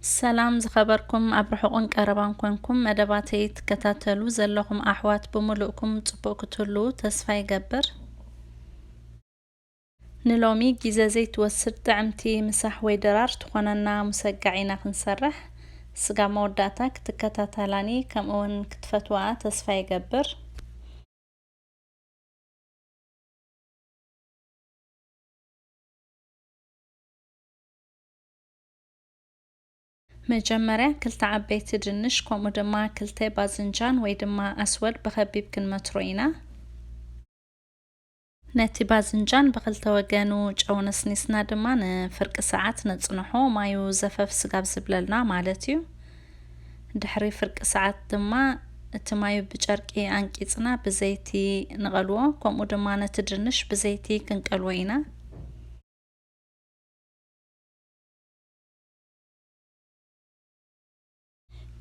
ሰላም ዝኸበርኩም፣ ኣብ ርሑቕን ቀረባን ኮንኩም መደባተይ ትከታተሉ ዘለኹም ኣሕዋት ብምሉእኩም ጽቡቕ ክትህልዉ ተስፋ ይገብር። ንሎሚ ግዜ ዘይትወስድ ጥዕምቲ ምሳሕ ወይ ድራር ትኾነና ሙሰጋዕ ኢና ክንሰርሕ። ስጋብ መወዳእታ ክትከታተላኒ ከምኡውን ክትፈትዋ ተስፋ ይገብር። መጀመርያ ክልተ ዓበይቲ ድንሽ ከምኡ ድማ ክልተ ባዝንጃን ወይ ድማ ኣስወድ ብኸቢብ ክንመትሮ ኢና። ነቲ ባዝንጃን ብኽልተ ወገኑ ጨው ነስኒስና ድማ ንፍርቂ ሰዓት ነጽንሖ፣ ማዩ ዘፈፍ ስጋብ ዝብለልና ማለት እዩ። ድሕሪ ፍርቂ ሰዓት ድማ እቲ ማዩ ብጨርቂ ኣንቂጽና ብዘይቲ ንቐልዎ፣ ከምኡ ድማ ነቲ ድንሽ ብዘይቲ ክንቀልዎ ኢና።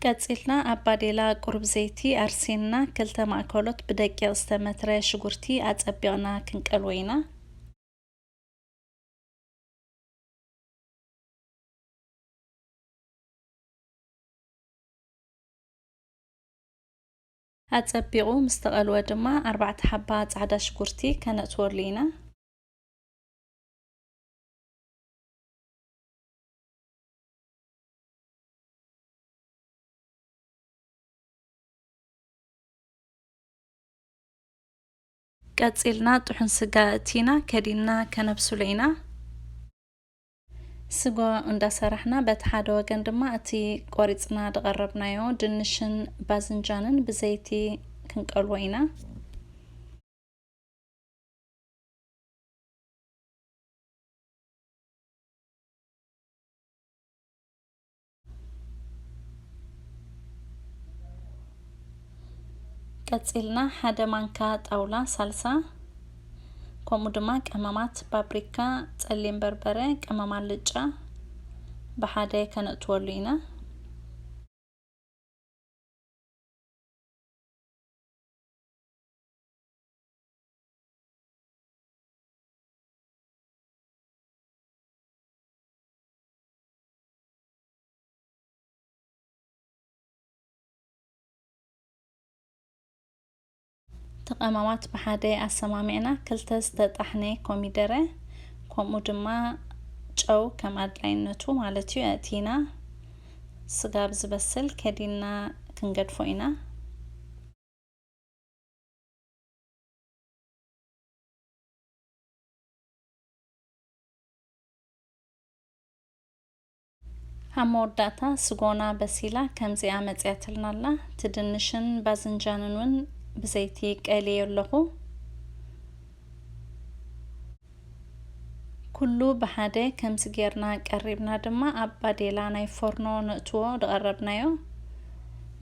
ቀጺልና ኣብ ባዴላ ቁሩብ ዘይቲ ኣርሲንና ክልተ ማእከሎት ብደቂቕ ዝተመትረ ሽጉርቲ ኣጸቢቕና ክንቀልዎ ኢና። ኣጸቢቑ ምስ ተቐልወ ድማ ኣርባዕተ ሓባ ጻዕዳ ሽጉርቲ ከነእትወሉ ኢና። ቀጺልና ጥሑን ስጋ እቲና ከዲንና ከነብስሎ ኢና። ስጎ እንዳሰራሕና በቲ ሓደ ወገን ድማ እቲ ቆሪጽና ዝቐረብናዮ ድንሽን ባዝንጃንን ብዘይቲ ክንቀልዎ ኢና። ቀጺልና ሓደ ማንካ ጣውላ ሳልሳ፣ ከምኡ ድማ ቀመማት ፓፕሪካ፣ ጸሊም በርበረ፣ ቀመም ኣልጫ ብሓደ ከነእትወሉ ኢና። ተቐማማት ብሓደ ኣሰማሚዕና ክልተ ዝተጣሕነ ኮሚደረ፣ ከምኡ ድማ ጨው ከም ኣድላይነቱ ማለት እዩ፣ ኣእቲና ስጋብ ዝበስል ከዲንና ክንገድፎ ኢና። ኣብ መወዳእታ ስጎና በሲላ ከምዚኣ መጺኣትልና ኣላ። እቲ ድንሽን ባዝንጃንን እውን ብዘይቲ ቀልየ ኣለኹ። ኩሉ ብሓደ ከምዚ ጌርና ቀሪብና ድማ ኣብ ባዴላ ናይ ፎርኖ ነእትዎ ዝቐረብናዮ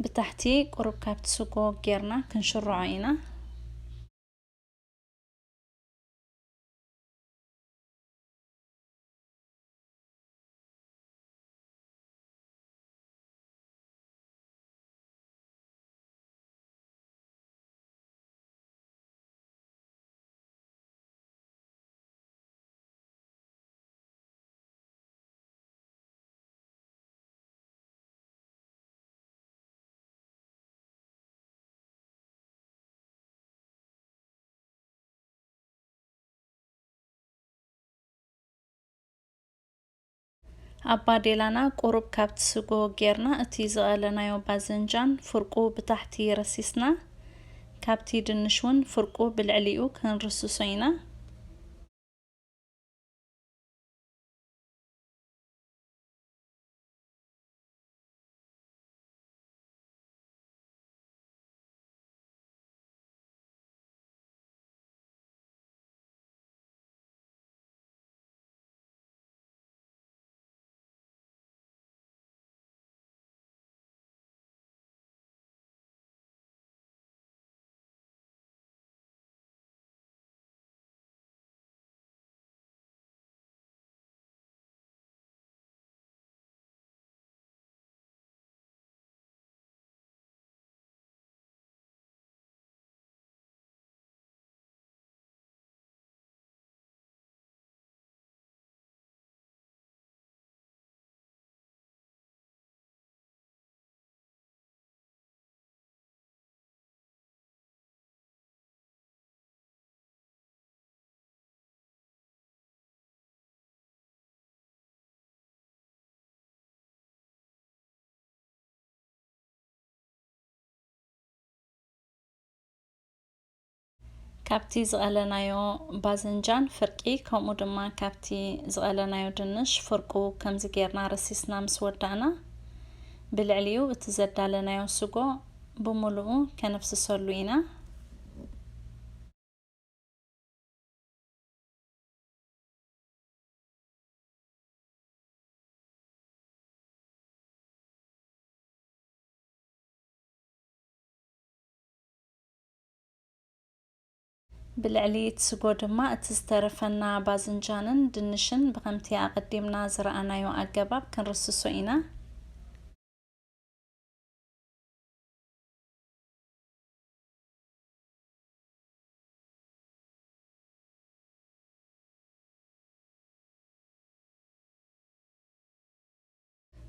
ብታሕቲ ቁሩብ ካብቲ ስጎ ጌርና ክንሽርዖ ኢና። ኣብ ባዴላና ቁሩብ ካብቲ ስጎ ጌርና፣ እቲ ዝቐለናዮ ባዘንጃን ፍርቁ ብታሕቲ ረሲስና፣ ካብቲ ድንሽ እውን ፍርቁ ብልዕሊኡ ክንርስሶ ኢና። ካብቲ ዝቐለናዮ ባዝንጃን ፍርቂ፣ ከምኡ ድማ ካብቲ ዝቐለናዮ ድንሽ ፍርቁ ከምዚ ጌርና ረሲስና ምስ ወዳእና፣ ብልዕሊኡ እቲ ዘዳለናዮ ስጎ ብምሉኡ ከነፍስሰሉ ኢና። ብልዕሊ እቲ ስጎ ድማ እቲ ዝተረፈና ባዝንጃንን ድንሽን ብኸምቲ ኣቐዲምና ዝረኣናዮ ኣገባብ ክንርስሶ ኢና።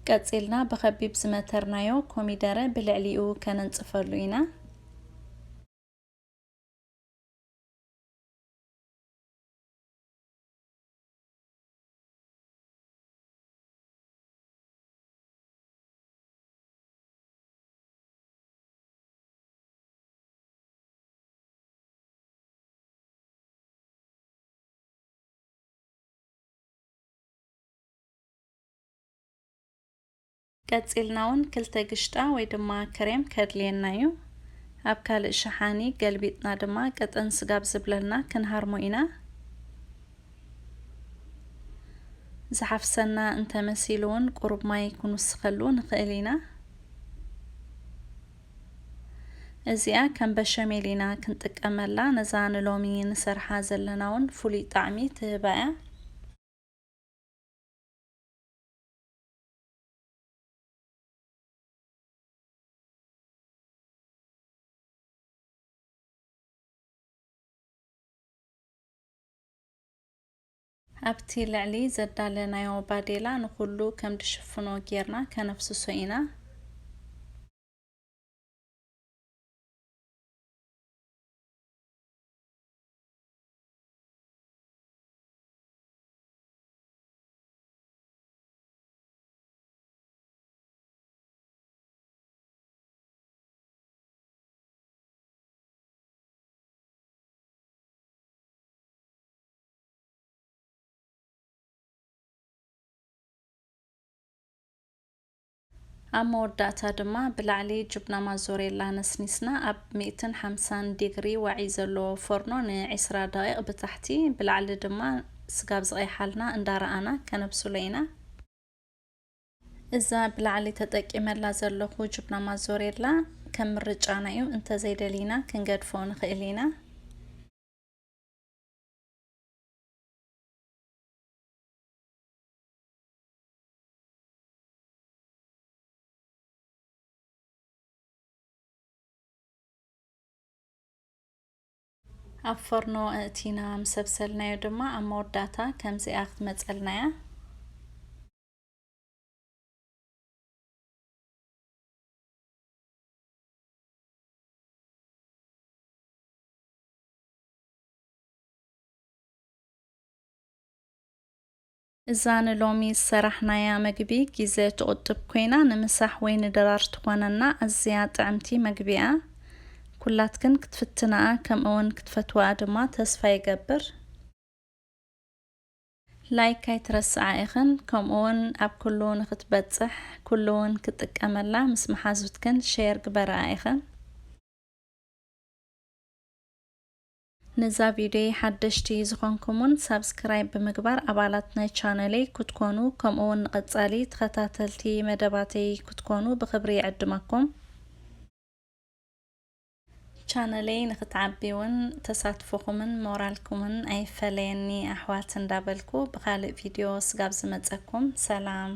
ቀጺልና ብኸቢብ ዝመተርናዮ ኮሚደረ ብልዕሊኡ ከነንጽፈሉ ኢና። ቀጺልና እውን ክልተ ግሽጣ ወይ ድማ ክሬም ከድልየና እዩ። ኣብ ካልእ ሸሓኒ ገልቢጥና ድማ ቀጠን ስጋብ ዝብለልና ክንሃርሞ ኢና። ዝሓፍሰና እንተመሲሉ እውን ቁሩብ ማይ ክንውስኸሉ ንኽእል ኢና። እዚኣ ከም በሸሜል ኢና ክንጥቀመላ። ነዛ ንሎሚ ንሰርሓ ዘለና እውን ፍሉይ ጣዕሚ ትህባ እያ። ኣብቲ ልዕሊ ዘዳለናዮ ባዴላ ንኹሉ ከም ድሽፍኖ ጌርና ከነፍስሶ ኢና። ኣብ መወዳእታ ድማ ብላዕሊ ጅብና ማዞሬላ ነስኒስና ኣብ ሚእትን ሓምሳን ዲግሪ ዋዒ ዘለዎ ፎርኖ ንዒስራ ደቂቕ ብታሕቲ፣ ብላዕሊ ድማ ስጋብ ዝቐይሓልና እንዳረኣና ከነብስሎ ኢና። እዛ ብላዕሊ ተጠቂመላ ዘለኹ ጅብና ማዞሬላ ከም ምርጫና እዩ፣ እንተዘይደሊና ክንገድፎ ንኽእል ኢና። ኣብ ፎርኖ እእቲና ምስ ኣብሰልናዮ ድማ ኣብ መወዳእታ ከምዚኣ ክትመጸልና እያ። እዛ ንሎሚ ዝሰራሕናያ መግቢ ግዜ ትቑጥብ ኮይና፣ ንምሳሕ ወይ ንድራር ትኾነና ኣዝያ ጥዕምቲ መግቢ እያ። ኩላትክን ክትፍትንኣ ከምኡውን ክትፈትዋኣ ድማ ተስፋ ይገብር። ላይክ ኣይትረስዓ ኢኽን፣ ከምኡውን ኣብ ኩሉ ንኽትበጽሕ ኩሉ እውን ክጥቀመላ ምስ መሓዙትክን ሼር ግበርኣ ኢኽን። ነዛ ቪድዮይ ሓደሽቲ ዝኾንኩምውን ሳብስክራይብ ብምግባር ኣባላት ናይ ቻነለይ ክትኮኑ፣ ከምኡውን ንቐጻሊ ተኸታተልቲ መደባተይ ክትኮኑ ብኽብሪ ይዕድመኩም። ቻነለይ ንኽትዓቢ እውን ተሳትፎኹምን ሞራልኩምን ኣይፈለየኒ ኣሕዋት እንዳበልኩ፣ ብኻልእ ቪድዮ ስጋብ ዝመጸኩም ሰላም።